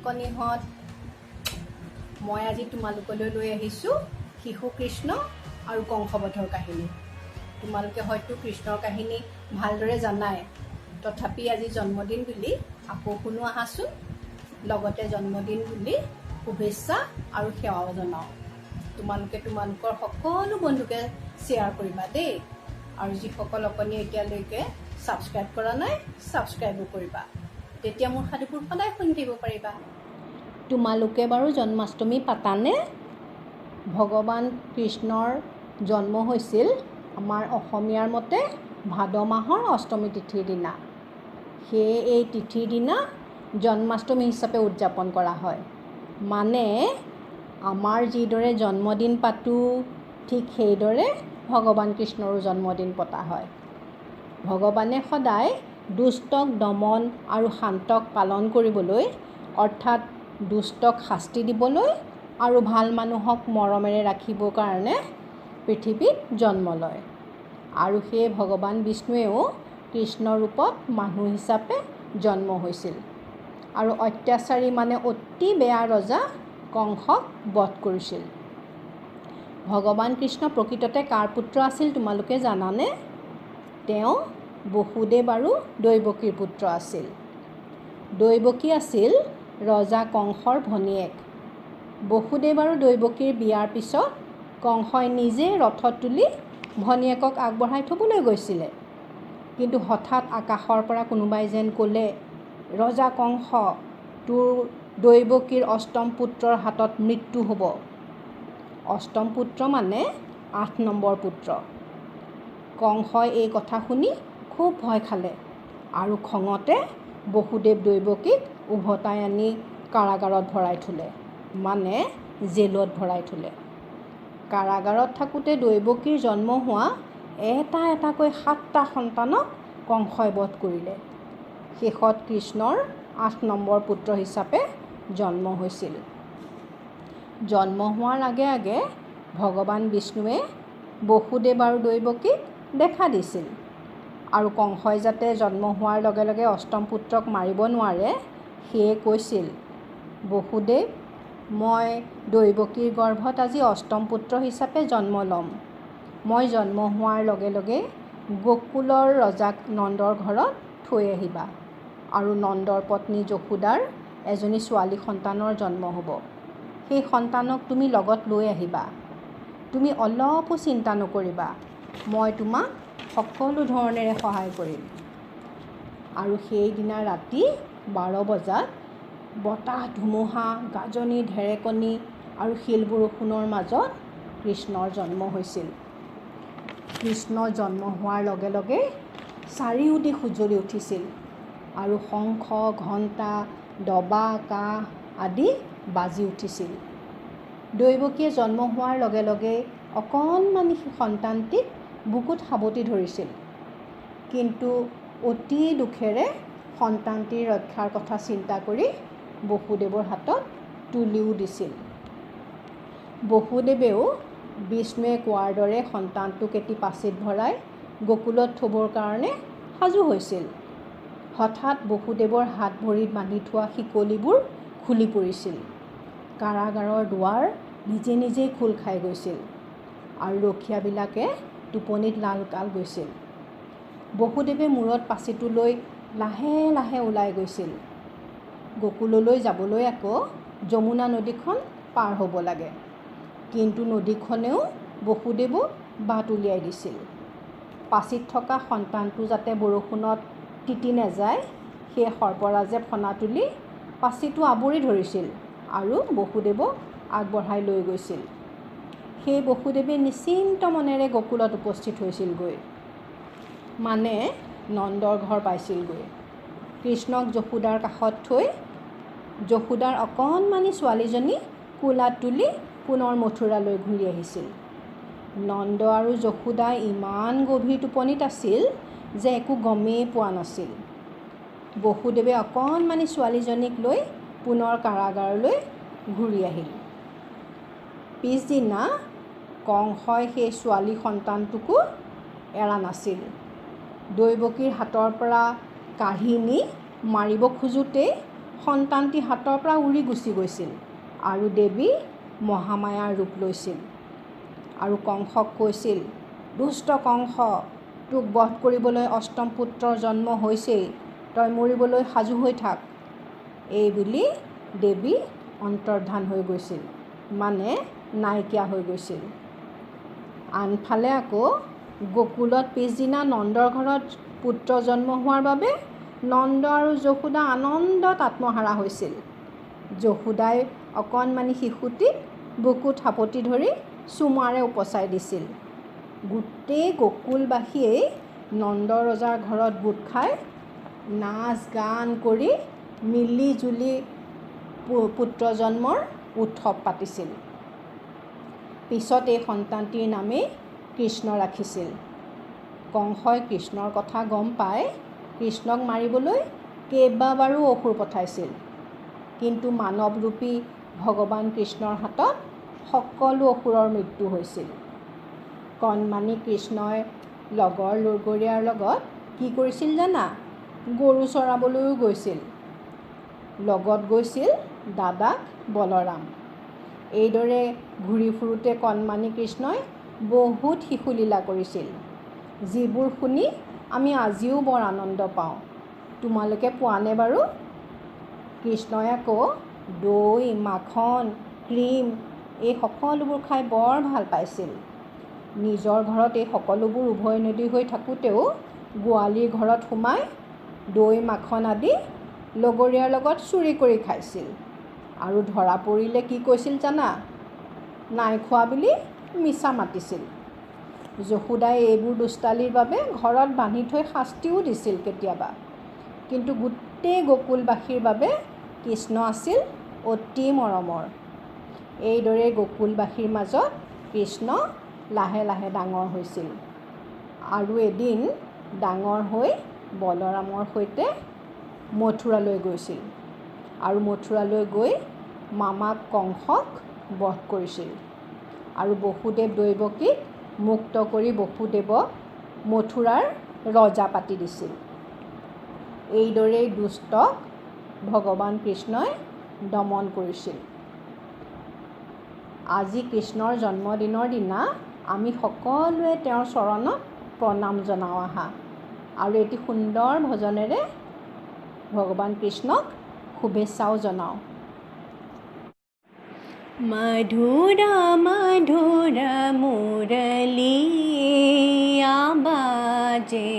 অকণিহঁত। মই আজি তোমালোকলৈ লৈ আহিছোঁ শিশু কৃষ্ণ আৰু কংসবধৰ কাহিনী। তোমালোকে হয়তো কৃষ্ণৰ কাহিনী ভালদৰে জানাই, তথাপি আজি জন্মদিন বুলি আকৌ শুনো আহাচোন। লগতে জন্মদিন বুলি শুভেচ্ছা আৰু সেৱাও জনাওঁ। তোমালোকে তোমালোকৰ সকলো বন্ধুকে শ্বেয়াৰ কৰিবা দেই। আৰু যিসকল অকণিয়ে এতিয়ালৈকে ছাবস্ক্ৰাইব কৰা নাই, ছাবস্ক্ৰাইবো কৰিবা। তেতিয়া মোৰ সাধুবোৰ সদায় শুনি থাকিব পাৰিবা। তোমালোকে বাৰু জন্মাষ্টমী পাতানে? ভগৱান কৃষ্ণৰ জন্ম হৈছিল আমাৰ অসমীয়াৰ মতে ভাদ মাহৰ অষ্টমী তিথিৰ দিনা। সেয়ে এই তিথিৰ দিনা জন্মাষ্টমী হিচাপে উদযাপন কৰা হয়। মানে আমাৰ যিদৰে জন্মদিন পাতোঁ, ঠিক সেইদৰে ভগৱান কৃষ্ণৰো জন্মদিন পতা হয়। ভগৱানে সদায় দুষ্টক দমন আৰু শান্তক পালন কৰিবলৈ, অৰ্থাৎ দুষ্টক শাস্তি দিবলৈ আৰু ভাল মানুহক মৰমেৰে ৰাখিবৰ কাৰণে পৃথিৱীত জন্ম লয়। আৰু সেই ভগৱান বিষ্ণুৱেও কৃষ্ণ ৰূপত মানুহ হিচাপে জন্ম হৈছিল আৰু অত্যাচাৰী, মানে অতি বেয়া ৰজা কংসক বধ কৰিছিল। ভগৱান কৃষ্ণ প্ৰকৃততে কাৰ পুত্ৰ আছিল, তোমালোকে জানানে? তেওঁ বসুদেৱ আৰু দৈৱকীৰ পুত্ৰ আছিল। দৈৱকী আছিল ৰজা কংসৰ ভনীয়েক। বসুদেৱ আৰু দৈৱকীৰ বিয়াৰ পিছত কংসই নিজে ৰথত তুলি ভনীয়েকক আগবঢ়াই থ'বলৈ গৈছিলে। কিন্তু হঠাৎ আকাশৰ পৰা কোনোবাই যেন ক'লে, "ৰজা কংস, তোৰ দৈৱকীৰ অষ্টম পুত্ৰৰ হাতত মৃত্যু হ'ব।" অষ্টম পুত্ৰ মানে 8 নম্বৰ পুত্ৰ। কংসই এই কথা শুনি খুব ভয় খালে আৰু খঙতে বসুদেৱ দৈৱকীক উভতাই আনি কাৰাগাৰত ভৰাই থ'লে, মানে জেলত ভৰাই থ'লে। কাৰাগাৰত থাকোঁতে দৈৱকীৰ জন্ম হোৱা এটা এটাকৈ সাতটা সন্তানক কংসই বধ কৰিলে। শেষত কৃষ্ণৰ 8 নম্বৰ পুত্ৰ হিচাপে জন্ম হৈছিল। জন্ম হোৱাৰ আগে আগে ভগৱান বিষ্ণুৱে বসুদেৱ আৰু দৈৱকীক দেখা দিছিল আৰু কংসই যাতে জন্ম হোৱাৰ লগে লগে অষ্টম পুত্ৰক মাৰিব নোৱাৰে, সেয়ে কৈছিল, "বসুদেৱ, মই দৈৱকীৰ গৰ্ভত আজি অষ্টম পুত্ৰ হিচাপে জন্ম ল'ম। মই জন্ম হোৱাৰ লগে লগে গকুলৰ ৰজাক নন্দৰ ঘৰত থৈ আহিবা আৰু নন্দৰ পত্নী যশোদাৰ এজনী ছোৱালী সন্তানৰ জন্ম হ'ব। সেই সন্তানক তুমি লগত লৈ আহিবা। তুমি অলপো চিন্তা নকৰিবা, মই তোমাক সকলো ধৰণেৰে সহায় কৰিম।" আৰু সেইদিনা ৰাতি 12 বজাত বতাহ, ধুমুহা, গাজনি, ঢেৰেকনি আৰু শিল বৰষুণৰ মাজত কৃষ্ণৰ জন্ম হৈছিল। কৃষ্ণ জন্ম হোৱাৰ লগে লগে চাৰিওদিশ উজ্বলি উঠিছিল আৰু শংখ, ঘণ্টা, দবা, কাঁহ আদি বাজি উঠিছিল। দৈৱকীয়ে জন্ম হোৱাৰ লগে লগে অকণমানি সন্তানটিক বুকুত সাৱটি ধৰিছিল। কিন্তু অতি দুখেৰে সন্তানটিৰ ৰক্ষাৰ কথা চিন্তা কৰি বসুদেৱৰ হাতত তুলিও দিছিল। বসুদেৱেও বিষ্ণুৱে কোৱাৰ দৰে সন্তানটোক এটি পাচিত ভৰাই গকুলত থ'বৰ কাৰণে সাজু হৈছিল। হঠাৎ বসুদেৱৰ হাত ভৰিত বান্ধি থোৱা শিকলিবোৰ খুলি পৰিছিল, কাৰাগাৰৰ দুৱাৰ নিজে নিজেই খোল খাই গৈছিল আৰু ৰখীয়াবিলাকে টোপনিত লাল কাল গৈছিল। বসুদেৱে মূৰত পাচিটো লৈ লাহে লাহে ওলাই গৈছিল। গকুললৈ যাবলৈ আকৌ যমুনা নদীখন পাৰ হ'ব লাগে। কিন্তু নদীখনেও বসুদেৱক বাট উলিয়াই দিছিল। পাচিত থকা সন্তানটো যাতে বৰষুণত তিতি নাযায়, সেয়ে সৰ্পৰাজে ফণা তুলি পাচিটো আৱৰি ধৰিছিল আৰু বসুদেৱক আগবঢ়াই লৈ গৈছিল। সেই বসুদেৱে নিশ্চিন্ত মনেৰে গকুলত উপস্থিত হৈছিলগৈ, মানে নন্দৰ ঘৰ পাইছিলগৈ। কৃষ্ণক যশোদাৰ কাষত থৈ যশোদাৰ অকণমানি ছোৱালীজনী কোলাত তুলি পুনৰ মথুৰালৈ ঘূৰি আহিছিল। নন্দ আৰু যশোদা ইমান গভীৰ টোপনিত আছিল যে একো গমেই পোৱা নাছিল। বসুদেৱে অকণমানি ছোৱালীজনীক লৈ পুনৰ কাৰাগাৰলৈ ঘূৰি আহিল। পিছদিনা কংসই সেই ছোৱালী সন্তানটোকো এৰা নাছিল। দৈৱকীৰ হাতৰ পৰা কাঢ়ি নি মাৰিব খোজোঁতেই সন্তানটি হাতৰ পৰা উৰি গুচি গৈছিল আৰু দেৱী মহামায়াৰ ৰূপ লৈছিল আৰু কংসক কৈছিল, দুষ্ট কংস, তোক বধ কৰিবলৈ অষ্টম পুত্ৰৰ জন্ম হৈছেই, তই মৰিবলৈ সাজু হৈ থাক। এই বুলি দেৱী অন্তৰ্ধান হৈ গৈছিল, মানে নাইকিয়া হৈ গৈছিল। আনফালে আকৌ গকুলত পিছদিনা নন্দৰ ঘৰত পুত্ৰ জন্ম হোৱাৰ বাবে নন্দ আৰু যশোদা আনন্দত আত্মহাৰা হৈছিল। যশোদাই অকণমানি শিশুটিক বুকুত সাৱটি ধৰি চুমাৰে উপচাই দিছিল। গোটেই গকুলবাসীয়েই নন্দ ৰজাৰ ঘৰত গোট খাই নাচ গান কৰি মিলি জুলি পুত্ৰ জন্মৰ উৎসৱ পাতিছিল। পিছত এই সন্তানটিৰ নামেই কৃষ্ণ ৰাখিছিল। কংসই কৃষ্ণৰ কথা গম পাই কৃষ্ণক মাৰিবলৈ কেইবাবাৰো অসুৰ পঠাইছিল, কিন্তু মানৱৰূপী ভগৱান কৃষ্ণৰ হাতত সকলো অসুৰৰ মৃত্যু হৈছিল। কণমানি কৃষ্ণই লগৰ লগৰীয়াৰ লগত কি কৰিছিল জানা? গৰু চৰাবলৈও গৈছিল। লগত গৈছিল দাদাক বলৰাম। এইদৰে ঘূৰি ফুৰোঁতে কণমানি কৃষ্ণই বহুত শিশুলীলা কৰিছিল, যিবোৰ শুনি আমি আজিও বৰ আনন্দ পাওঁ। তোমালোকে পোৱানে বাৰু? কৃষ্ণই আকৌ দৈ, মাখন, ক্ৰীম এই সকলোবোৰ খাই বৰ ভাল পাইছিল। নিজৰ ঘৰত এই সকলোবোৰ উভৈনদী হৈ থাকোঁতেও গোৱালীৰ ঘৰত সোমাই দৈ, মাখন আদি লগৰীয়াৰ লগত চুৰি কৰি খাইছিল। আৰু ধৰা পৰিলে কি কৈছিল জানা? নাই খোৱা বুলি মিছা মাতিছিল। যশোদাই এইবোৰ দুষ্টালিৰ বাবে ঘৰত বান্ধি থৈ শাস্তিও দিছিল কেতিয়াবা। কিন্তু গোটেই গকুলবাসীৰ বাবে কৃষ্ণ আছিল অতি মৰমৰ। এইদৰে গকুলবাসীৰ মাজত কৃষ্ণ লাহে লাহে ডাঙৰ হৈছিল আৰু এদিন ডাঙৰ হৈ বলৰামৰ সৈতে মথুৰালৈ গৈছিল আৰু মথুৰালৈ গৈ মামাক কংসক বধ কৰিছিল আৰু বসুদেৱ দৈৱকীক মুক্ত কৰি বসুদেৱক মথুৰাৰ ৰজা পাতি দিছিল। এইদৰেই দুষ্টক ভগৱান কৃষ্ণই দমন কৰিছিল। আজি কৃষ্ণৰ জন্মদিনৰ দিনা আমি সকলোৱে তেওঁৰ চৰণত প্ৰণাম জনাওঁ আহা আৰু এটি সুন্দৰ ভজনেৰে ভগৱান কৃষ্ণক শুভেচ্ছাও জনাওঁ। মধুৰা মধুৰ মুৰলীয়া বাজে,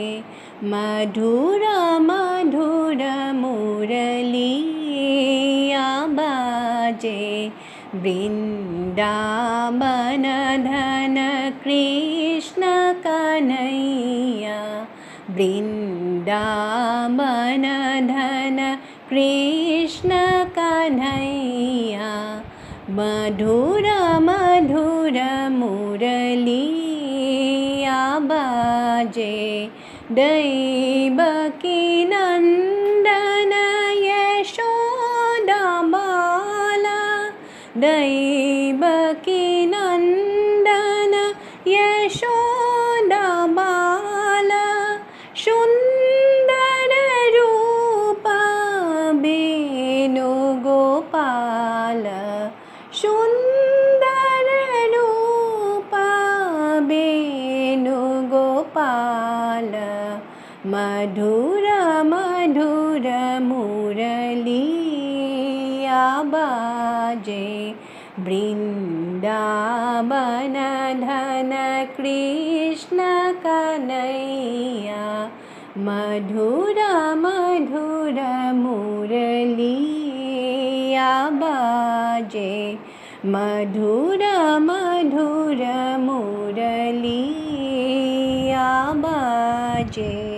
মধুৰ মধুৰ মুৰলীয়া বাজে, বৃন্দাবন ধন কৃষ্ণ কানৈয়া, বৃন্দাবন ধন কৃষ্ণ কানৈয়া, মধুৰ মধুৰ মুৰলীয়া বাজে, দৈৱকী নন্দন যশোদা বালা, দৈৱকী নন্দন যশোদা বালা, সুন্দৰ ৰূপ বেণুগোপাল, সুন্দৰ ৰূপ বেণুগোপাল, মধুৰ মধুৰ মুৰলীয়া বাজে, বৃন্দাবন ধন কৃষ্ণ কানৈয়া, মধুৰ মধুৰ মুৰলীয়া বাজে, মধুৰ মধুৰ মুৰলীয়া বাজে।